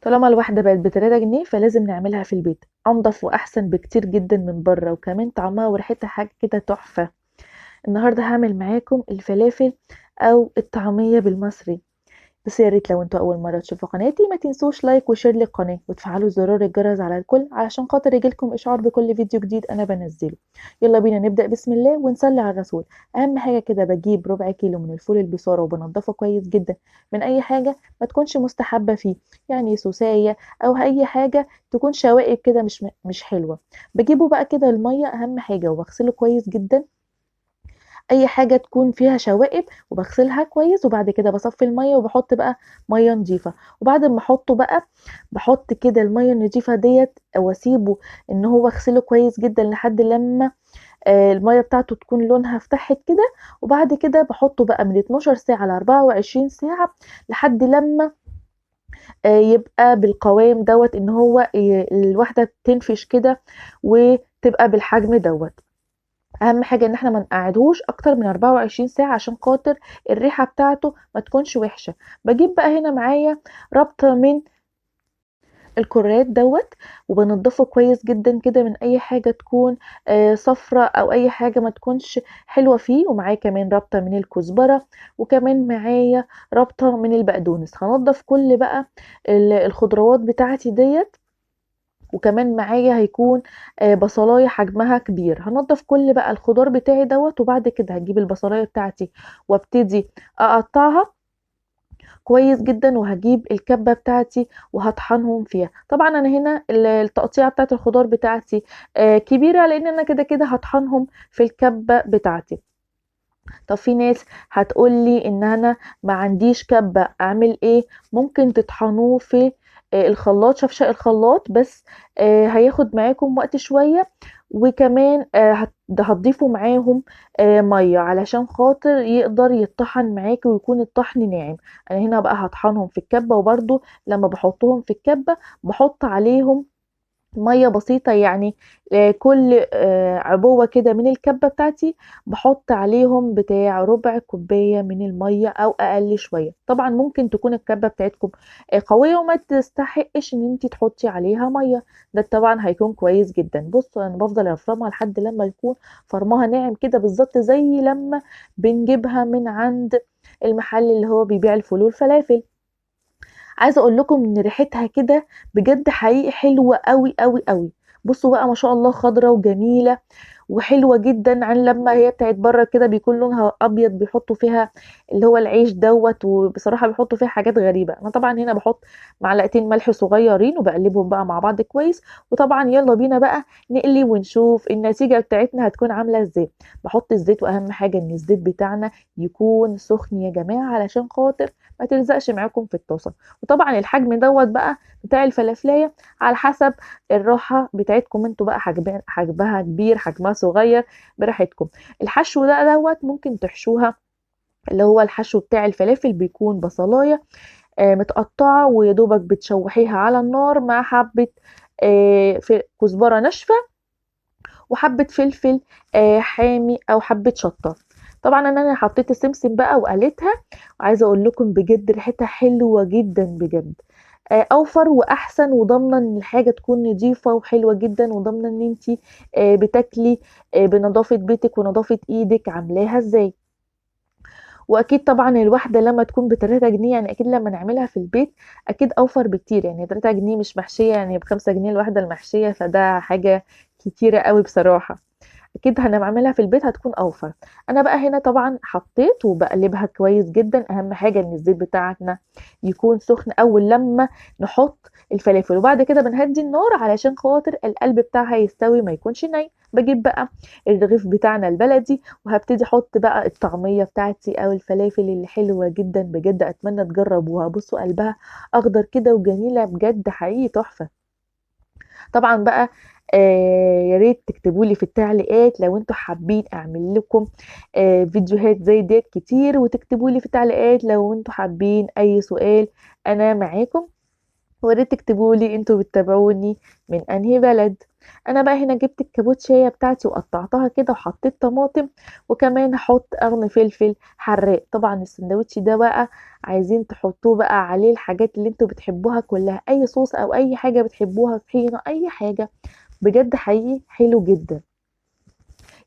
طالما الواحدة بقت ب3 جنيه فلازم نعملها في البيت، أنضف وأحسن بكتير جدا من بره، وكمان طعمها وريحتها حاجة كده تحفة. النهاردة هعمل معاكم الفلافل أو الطعمية بالمصري. بس يا ريت لو انتوا أول مرة تشوفوا قناتي ما تنسوش like و share للقناة وتفعلوا زرار الجرس على الكل علشان خاطر يجيلكم إشعار بكل فيديو جديد أنا بنزله. يلا بينا نبدأ بسم الله ونصلي على الرسول. أهم حاجة كده بجيب ربع كيلو من الفول البصارة وبنضفه كويس جدا من أي حاجة ما تكونش مستحبة فيه، يعني سوساية أو أي حاجة تكون شوائب كده مش حلوة. بجيبه بقى كده المية أهم حاجة وبغسله كويس جدا، اي حاجة تكون فيها شوائب وبغسلها كويس، وبعد كده بصفي المية وبحط بقى مية نظيفة. وبعد ما احطه بقى بحط كده المية النظيفة ديت واسيبه ان هو اغسله كويس جدا لحد لما المية بتاعته تكون لونها فتحت كده. وبعد كده بحطه بقى من 12 ساعة ل 24 ساعة لحد لما يبقى بالقوام دوت، ان هو الواحدة تنفش كده وتبقى بالحجم دوت. اهم حاجة ان احنا ما نقعدهوش اكتر من 24 ساعة عشان خاطر الريحة بتاعته ما تكونش وحشة. بجيب بقى هنا معايا ربطه من الكرات دوت وبنضفه كويس جدا كده من اي حاجة تكون صفرة او اي حاجة ما تكونش حلوة فيه. ومعايا كمان ربطه من الكزبره، وكمان معايا ربطه من البقدونس. هنضف كل بقى الخضروات بتاعتي ديت، وكمان معايا هيكون بصلايه حجمها كبير. هنضف كل بقى الخضار بتاعي دوت، وبعد كده هجيب البصلايه بتاعتي وابتدي اقطعها كويس جدا، وهجيب الكبه بتاعتي وهطحنهم فيها. طبعا انا هنا التقطيعه بتاعت الخضار بتاعتي كبيرة لان انا كده كده هطحنهم في الكبه بتاعتي. طب في ناس هتقولي ان انا ما عنديش كبه، اعمل ايه؟ ممكن تطحنوه في الخلاط، شفشق الخلاط، بس هياخد معاكم وقت شوية، وكمان هتضيفوا معاهم مية علشان خاطر يقدر يتطحن معاكي ويكون الطحن ناعم. انا هنا بقى هطحنهم في الكبه، وبرده لما بحطهم في الكبه بحط عليهم مية بسيطة، يعني كل عبوة كده من الكبه بتاعتي بحط عليهم بتاع ربع كوباية من المية او اقل شوية. طبعا ممكن تكون الكبه بتاعتكم قوية وما تستحقش ان انتي تحطي عليها مية، ده طبعا هيكون كويس جدا. بصوا انا بفضل افرمها لحد لما يكون فرمها ناعم كده بالظبط زي لما بنجيبها من عند المحل اللي هو بيبيع الفول والفلافل. عايزه اقول لكم ان ريحتها كده بجد حقيقي حلوة قوي قوي قوي. بصوا بقى ما شاء الله خضرة وجميلة وحلوه جدا، عن لما هي بتاعت بره كده بيكون لونها ابيض، بيحطوا فيها اللي هو العيش دوت، وبصراحة بيحطوا فيها حاجات غريبة. انا طبعا هنا بحط معلقتين ملح صغيرين وبقلبهم بقى مع بعض كويس. وطبعا يلا بينا بقى نقلي ونشوف النتيجة بتاعتنا هتكون عامله ازاي. بحط الزيت، واهم حاجة ان الزيت بتاعنا يكون سخن يا جماعة علشان خاطر ما تلزقش معاكم في الطاسه. وطبعا الحجم دوت بقى بتاع الفلافلايه على حسب الراحة بتاعتكم انتوا بقى، حجمها كبير حجمها صغير براحتكم. الحشو ده دوت ممكن تحشوها، اللي هو الحشو بتاع الفلافل بيكون بصلايه متقطعه ويا دوبك بتشوحيها على النار مع حبه كزبره ناشفة وحبه فلفل حامي او حبه شطه. طبعا انا حطيت السمسم بقى وقليتها، وعايزه اقول لكم بجد ريحتها حلوة جدا بجد، اوفر واحسن، وضامنه ان الحاجة تكون نظيفة وحلوه جدا، وضامنه ان انتي بتاكلي بنظافه بيتك ونظافه ايدك عاملاها ازاي. واكيد طبعا الواحدة لما تكون ب3 جنيه، يعني اكيد لما نعملها في البيت اكيد اوفر بكتير، يعني 3 جنيه مش محشيه، يعني ب5 جنيه الواحدة المحشيه، فده حاجة كتيرة قوي بصراحة. اكيد هنعملها في البيت هتكون اوفر. انا بقى هنا طبعا حطيت وبقلبها كويس جدا. اهم حاجة ان الزيت بتاعنا يكون سخن اول لما نحط الفلافل، وبعد كده بنهدي النار علشان خاطر القلب بتاعها يستوي ما يكونش ني. بجيب بقى الرغيف بتاعنا البلدي وهبتدي احط بقى الطعمية بتاعتي او الفلافل اللي حلوة جدا بجد، اتمنى تجربوها. بصوا قلبها اخضر كده وجميلة بجد حقيقي تحفة. طبعا بقى يا ريت تكتبوا لي في التعليقات لو انتوا حابين اعمل لكم فيديوهات زي ديت كتير، وتكتبوا لي في التعليقات لو انتوا حابين اي سؤال، انا معاكم. وياريت تكتبوا لي انتوا بتتابعوني من انهي بلد. انا بقى هنا جبت الكابوتشايه بتاعتي وقطعتها كده وحطيت طماطم، وكمان هحط قرن فلفل حراق. طبعا السندوتش ده بقى عايزين تحطوه بقى عليه الحاجات اللي انتوا بتحبوها كلها، اي صوص او اي حاجة بتحبوها، طحينه، اي حاجة، بجد حقيقي حلو جدا.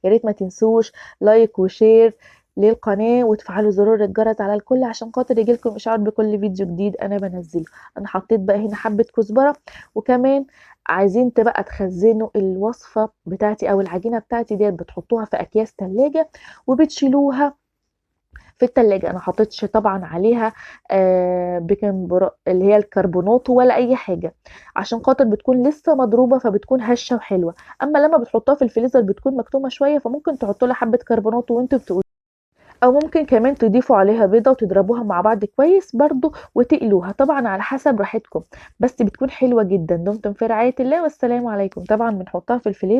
يا ريت ما تنسوش like و share للقناة وتفعلوا زرار الجرس على الكل عشان خاطر يجيلكم اشعار بكل فيديو جديد انا بنزله. انا حطيت بقى هنا حبة كزبرة، وكمان عايزين تبقى تخزنوا الوصفة بتاعتي او العجينة بتاعتي ديت، بتحطوها في اكياس تلاجة وبتشيلوها في التلاجة. انا حطيتش طبعا عليها بيكنج اللي هي الكربونات ولا اي حاجة، عشان خاطر بتكون لسه مضروبة فبتكون هشة وحلوة. اما لما بتحطوها في الفريزر بتكون مكتومة شوية، فممكن تحطوا لها حبة كربونات وانتوا بتقولوا، او ممكن كمان تضيفوا عليها بيضة وتضربوها مع بعض كويس برضو وتقلوها، طبعا على حسب راحتكم، بس بتكون حلوة جدا. دمتم في رعاية الله والسلام عليكم. طبعا بنحطها في الفريزر.